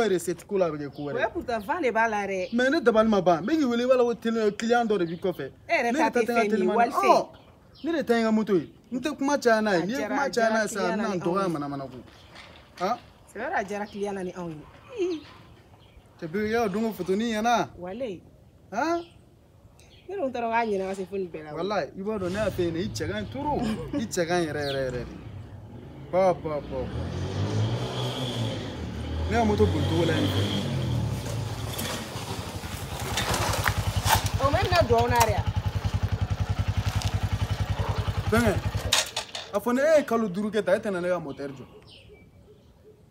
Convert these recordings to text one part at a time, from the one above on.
fɔ recette ko la a bɛ kɛ ko wɛrɛ. Ouais, pourtant vent de b'a la dɛ. Mais ne dabali ma ban, n bɛ k'i wele i b'a la ko client dɔ de b'i kɔfɛ. E yɛrɛ ta tɛ fɛn min ye walifɛn. Ne de ta ye n ka moto ye. N tɛ kuma caya n'a ye. N'i ye kuma caya n'a ye sisan a bɛna n dɔgɔya manamana ko. Han? C'est vrai a diyara client na ni anw ye. Cɛ bébé y'a dɔn ko photo ni ɲɛna. Walayi. Han? Ne dun taara k'a ɲɛna ka se fo nin bɛɛ la. Walayi i b'a dɔn ne y'a f'e ɲɛna i cɛ ka ɲi trop. I cɛ ka ɲi yɛrɛ yɛrɛ yɛrɛ de. Ba ba ba. Ne ka moto boli cogo la yen fɛ. O ma na don na yɛrɛ. Fɛngɛ a fɔ ne e ye kalo 5 kɛ tan e tɛna ne ka moteur jɔ.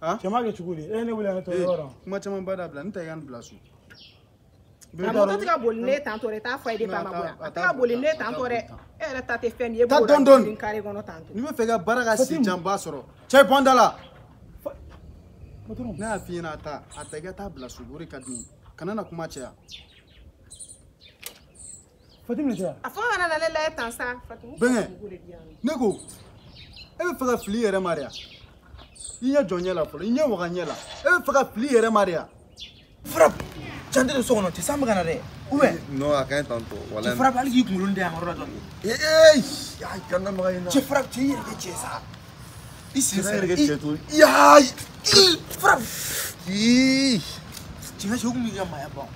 Han? Cɛ m'a kɛ cogo di? E ye ne wele ne tɔ yɔrɔ la. Kuma caman ba dabila n tɛ i ka nin bila so. A moto tɛ ka boli ne tantɔ dɛ, t'a fɔ a ye depuis a ma bɔ yan. A tɛ ka boli ne tantɔ dɛ. E yɛrɛ ta tɛ fɛn min ye, e b'o la nin carré kɔnɔ tantɔ. N'i bɛ fɛ ka baara ka si janba sɔrɔ, cɛ bɔ n da la. Ne y'a f'i ɲɛna a ta i ka taa bila so, o de ka di n ye. Kana na kuma caya. Fatim tɛ. A fɔ kana na ne lajɛ tan sa. Fatimu. Bɛnkɛ, ne ko e bɛ fɛ ka fili i yɛrɛ ma de wa? I ɲɛ jɔ ɲɛ la fɔlɔ, i ɲɛ waga ɲɛ la. E bɛ fɛ ka fili i yɛrɛ ma de wa? Frappe, can tɛ don so kɔnɔ, cɛ san bɛ ka na dɛ. Ou bien? Non, a ka ɲi tantôt. Cɛ Frappe, hali k'i kunkolo da yan yɔrɔ la dɔɔni. Ee, ayi kana maga in na. Cɛ Frappe, cɛ i yɛrɛ kɛ cɛ sa. I sen yɛrɛ kɛ cɛ tuguni. Yaay, Frappe. Ii. Cɛ ka cɛ o kun b'i ka maaya ban.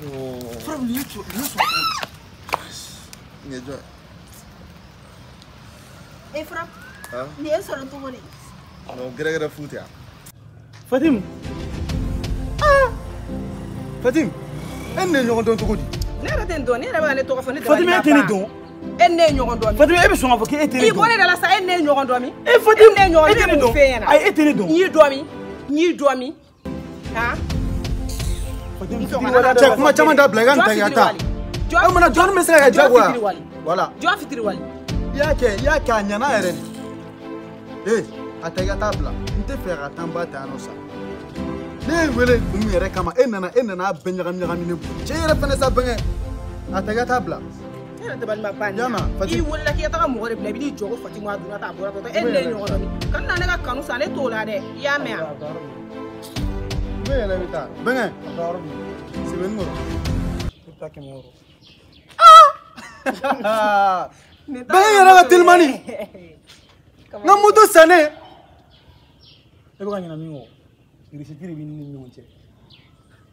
Non. Frappe, nin ye sɔrɔ cogo di? Nin ye jɔn ye? E Frappe. Nin ye sɔrɔ cogo di? Non, gɛrɛgɛrɛ fu tɛ yan. Fatim. Ah! Fatim, e ni ne ye ɲɔgɔn dɔn cogo di? Ne yɛrɛ tɛ nin dɔn, ne yɛrɛ bɛ ka ne tɔgɔ fɔ ne Fatim, e tɛ ne dɔn. E ni ne ye ɲɔgɔn dɔn min? Fatim, e bɛ sɔn k'a fɔ k'e tɛ ne dɔn. I bɔ ne da la sa, e ni ne ye ɲɔgɔn dɔn min? E Fatim, e ni ne ye ɲɔgɔn e tɛ ne dɔn. Ayi, e tɛ ne dɔn. N y'i dɔn min? N y'i dɔn min? Han? Fatim, cɛ kuma caman dabila i ka nin ta i ka taa. E mana jɔnni bɛ se ka kɛ diyagoya? Voilà. Jɔn fitiriwale. I y'a kɛ a ɲɛna yɛrɛ de. Ee, a ta i ka taa bila. N tɛ fɛ ka taa n ba ta yan nɔ sa. Ne ye wele kun min yɛrɛ kama, e nana a bɛɛ ɲagami ɲagami ne bolo. Cɛ yɛrɛ fɛnɛ sa bɛnkɛ. A ta i ka taa bila. Ne yɛrɛ dabali ma ban nin na. I welela k'i ka taga mɔgɔ de bila, i bɛ n'i jɔ ko Fatima a donna tan a bɔra tan. E ni ne ye ɲɔgɔn dɔn min? Kana na ne ka kanu sa, ne t'o la dɛ. I y'a mɛn wa? N bɛ yɛlɛ i bɛ taa. Bɛnkɛ. Sɛbɛnni kɔrɔ. I bɛ taa 600. Bɛnkɛ yɛrɛ ka telimani. N ka moto sannen. E bɛ ka ɲinɛ min kɔ, recette de b'i ni ne ni ɲɔgɔn cɛ.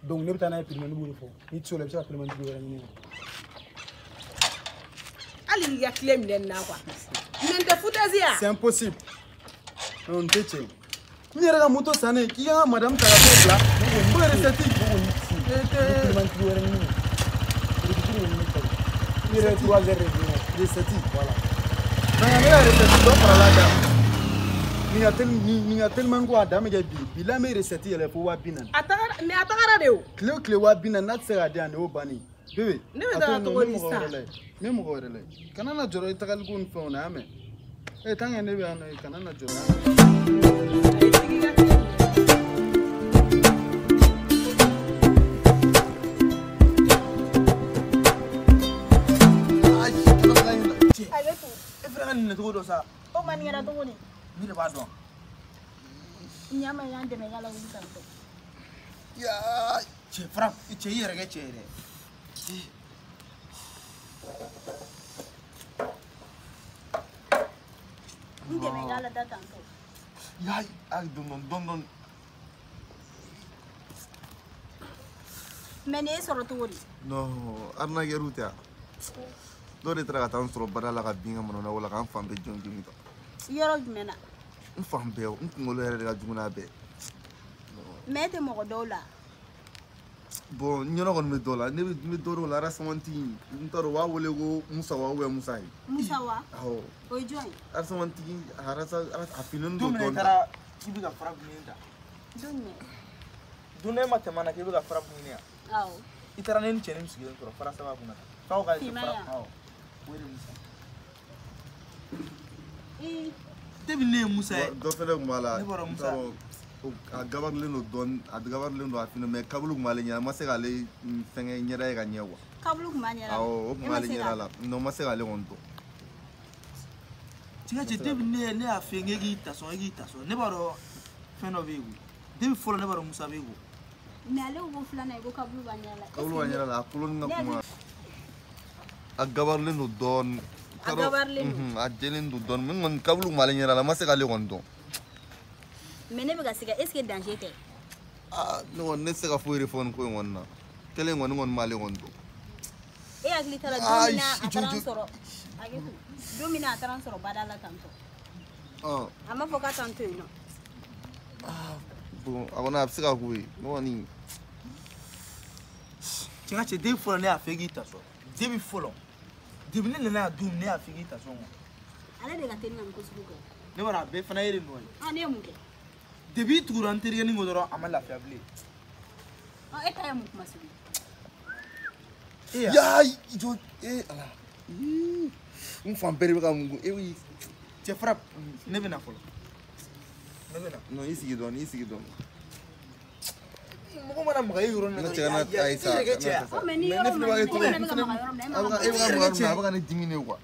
Donc ne bɛ taa n'a ye prime, ne b'o de fɔ. N'i tɛ se o la, i bɛ se ka prime tigi wɛrɛ ɲini. Hali n'i ka tile minɛ nin na quoi. Mais nin tɛ foutaise ye wa? C'est impossible. Non, nin tɛ tiɲɛ ye. N yɛrɛ ka moto sannen, k'i ka madame ta ka t'o bila. Ko recette. Prime tigi wɛrɛ ɲini. Recette de bɛ ne ta. I yɛrɛ ye 3 heures de di ne ma. Recette. Voilà. Bɛnkɛ, ne ka recette dɔ farala a kan. Nin ka telimani ko a dan bɛ kɛ bi. Bi la n bɛ recette yɛlɛ fo 40 000. A tagara, mais a tagara de o. Tile o tile 40 000 n'a tɛ se k'a di yan, nin y'o bannen ye. Bébé, ne bɛ taga cogo di sisan? N bɛ mɔgɔ wɛrɛ lajɛ. Kana na jɔrɔ i tagali ko ni fɛnw na, y'a mɛn? E tant que ne bɛ yan nɔ, kana na jɔrɔ. E fana ka nin minɛ cogo dɔ sa. O ma nin kɛra cogo di? Ne de b'a dɔn. Ɲama y'an dɛmɛ i ka lawuli tantɔ. Yaa, cɛ Frappe, cɛ i yɛrɛ kɛ cɛ ye dɛ. N dɛmɛ i ka lada tantɔ. Yaay, ayi dɔɔni dɔɔni dɔɔni. Mais nin ye sɔrɔ cogo di? Non, arnaqueur tɛ yan. Dɔw de taara ka taa n sɔrɔ baara la ka bin ka manamana ko la k'an fan bɛɛ jɔn jɔn ta. Yɔrɔ jumɛn na? N fan bɛɛ, n kunkolo yɛrɛ de ka jugu n'a bɛɛ. Mais e tɛ mɔgɔ dɔw la? Bon, n ɲɛnɔ kɔni bɛ dɔ la. Ne bɛ dɔ dɔw la, Arasamantigi, n t'a dɔn u b'a wele ko Musa wa ou bien Musa ye. Musa wa? Awɔ. O ye jɔn ye? Arasamantigi, a finnen don Don min na i dɔɔni. taara k'i bɛ ka Frappe ɲini ta. Don jumɛn? Don dɔ e ma tɛmɛ an na k'i bɛ ka Frappe ɲini yan. Awɔ. I taara ne ni cɛnin min sigilen sɔrɔ fara saba kunna. K'aw ka Finman Frappe. yan. Awɔ. O de Musa. Ee. Depuis ne ye Musa ye. Dɔ fɛnɛ tun b'a la. Ne b'a dɔn Musa. A gabarilen don dɔɔni, a gabarilen don a finen mais kabulu tun b'ale ɲɛ, n ma se k'ale fɛngɛ ɲɛda ye ka ɲɛ quoi. Kabulu tun b'a ɲɛ la? Awɔ, o tun b'ale ɲɛda la. Non, n ma se k'ale kɔni dɔn. Cɛ depuis ne y'a f'i ye k'i ta sɔn, e k'i ta sɔn. Ne b'a dɔn Fɛn dɔ bɛ yen koyi. Depuis fɔlɔ ne b'a dɔn Musa bɛ yen koyi. Mais ale ko filanan ye ko kabulu b'a ɲɛ la. Kabulu b'a ɲɛ la, a koloni ka kuma. A gabarilen don dɔɔni. A gabarilen don. A jɛlen don dɔɔni. Mais n kɔni kabulu kun b'ale ɲɛ la, n ma se k'ale kɔni dɔn. Mais ne bɛ ka siga, est ce que danger tɛ? Ah, ne kɔni ne tɛ se ka foyi de fɔ nin ko in kɔni na. Kelen kɔni kɔni m'ale kɔni dɔn. E hakili t'a la don min na a taara n sɔrɔ. Don min na a taara n sɔrɔ bada la tantɔ. A m'a fɔ k'a t'an to yen nɔ. Bon, a kɔni a bɛ se ka k'o ye. Ne kɔni. Cɛ ka cɛ den fɔlɔ ne y'a fɛ k'i ta sɔrɔ. Depuis fɔlɔ. Depuis ne nana yan don min ne y'a fɛ k'i ta sɔn. Ale de ka teli ka nin ko sugu kɛ. Ne b'a dɔn a bɛɛ fana ye de nɔ ye. Ah, ne ye mun kɛ? Depuis i tugura n terikɛnin kɔ dɔrɔn a ma lafiya bilen. E ta ye mun kuma sugu ye? Yaa jɔ ee ala. N fan bɛɛ de bɛ ka mugu e. Cɛ fara ne bɛ na fɔlɔ. Ne bɛ na. Non, i sigi dɔɔni, i sigi dɔɔni. Mɔgɔ mana maga e yɔrɔ nin na dɔrɔn, i yɛrɛ kɛ cɛ ye. Mais ni yɔrɔ ma ɲi, e fana bɛ ka maga yɔrɔ min na, e ma E bɛ ka maga yɔrɔ min na, a bɛ ka ne dimi de quoi.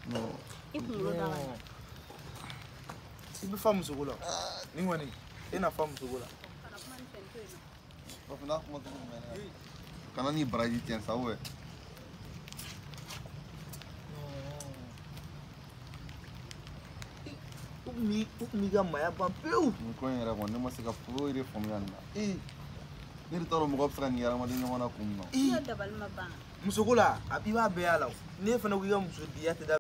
Non. I kunkolo da la. I bɛ fa musoko la. Nin kɔni, e na fa musoko la. N'a kuma cogo jumɛn na? Kana ni baraji tiɲɛ sa ou bien? U kun b'i ka maaya ban pewu. Nin ko in yɛrɛ kɔni ne ma se ka foyi de faamuya nin na. Ne de t'a dɔn mɔgɔ bɛ se ka nin hadamaden ɲɔgɔn na kun min na. I ka dabali ma ban. Musoko la, i b'a bɛɛ y'a la o. N'e fana ko k'i ka muso diya tɛ da.